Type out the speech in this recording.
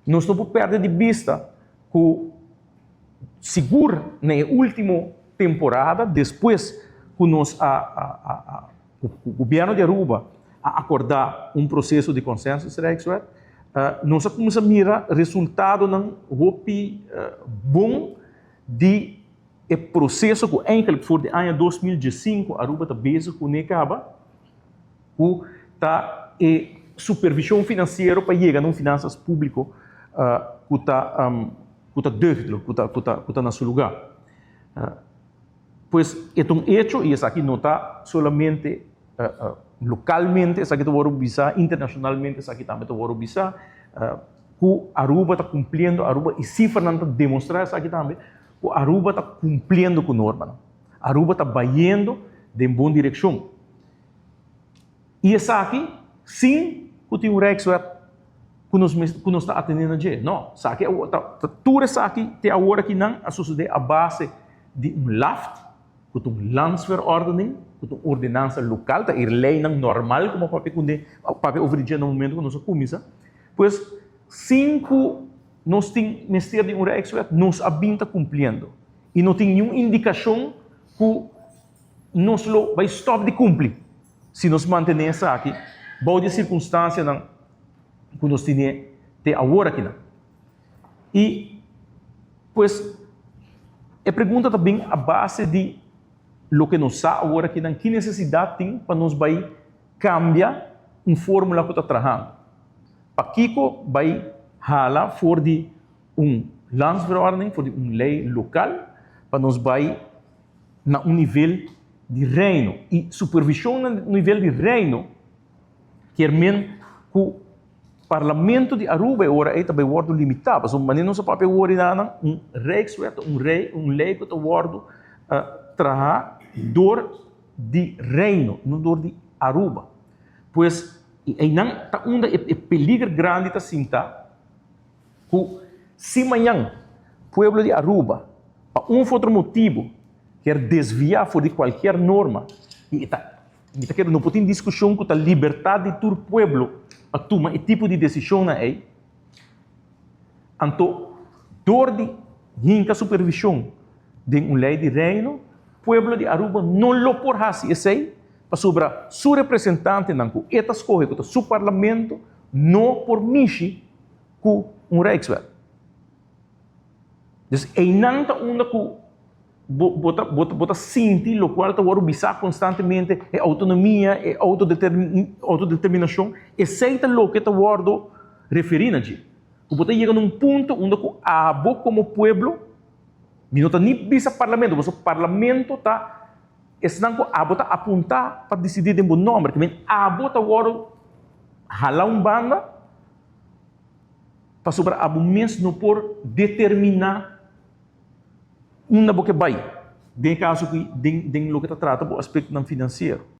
Nos no por perde di bista ku sigur na e último temporada despues ku nos a a ku gobièrnu di Aruba a akordá un proseso di consensusrijkswet, nos a kuminsá mira resultadonan hopi bon di e proseso ku eigenlijk for di aña 2015 Aruba ta bezig kuné kaba, ku ta e supervishon finansiero pa yega na un finansas públiko ku ta ku ta deugdelijk, ku ta ku ta ku ta na su lugá. Pues e ta un echo i esaki no ta solamente lokalmente, esaki ta wòrdu bisá internashonalmente, esaki tambe ta wòrdu bisá ku Aruba ta kumpliendo, Aruba i sifranan ta demostrá esaki tambe, ku Aruba ta kumpliendo ku normanan. Aruba ta bayendo den bon direkshon. I esaki sin ku tin un Rijkswet ku nos ku nos ta atendé na dje. No, esaki awor ta tur esaki te awor aki nan a sosodé a base di un LAFT, ku ta un Landsverordening, ku ta un ordenansa lokal, ta e leinan normal ku bo a papia kuné, a papia over di dje na momento ku nos a kuminsá. Pues, sin ku nos tin mester di un Rijkswet, nos a bin ta kumpliendo. I no tin niun indikashon ku nos lo bai stòp di kumpli si nos mantené esaki bou di e sirkunstansianan ku nos tine te awor akinan. I pues e pregunta ta bin a base di loke nos sa awor akinan, ki nesesidat tin pa nos bai kambia un fórmula ku ta trahando? Pakiko bai hala for di un landsverordening, for di un lei lokal, pa nos bai na un nivel di Reino? I supervishon na nivel di Reino kier men ku Parlamento di Aruba e ora ei ta bai wòrdu limitá, pasobra manera nos a papia awor i nan, un Rijkswet ta un rei, un lei ku ta wòrdu traha dor di Reino, no dor di Aruba. Pues einan ta unda e peliger grandi ta sinta ku si mañan pueblo di Aruba pa un of otro motibu kier desviá for di kualkier norma i e ta Mi ta kere no por tin diskushon ku ta libertat di tur pueblo pa tuma e tipo di desishonnan ei. Anto dor di hinka supervishon den un lei di Reino, pueblo di Aruba no lo por hasi esei pasobra su representantenan ku e ta skohe ku ta su parlamento no por mishi ku un Rijkswet. Dus einan ta unda ku bo bo ta bo ta bo ta sinti lokual ta wòrdu bisá konstantemente, e outonomia, e outodeterminashon, esei ta loke ta wòrdu referí na dje. Ku bo ta yega na un punto unda ku abo komo pueblo, mi no ta ni bisa parlamento, pasobra parlamento ta esnan ku abo ta apuntá pa disidí den bo nòmber, ke men abo ta wòrdu halá un banda pasobra abo mes no por determiná Unda bo ke bai? Den e kaso aki, den den loke ta trata bo aspektonan finansiero.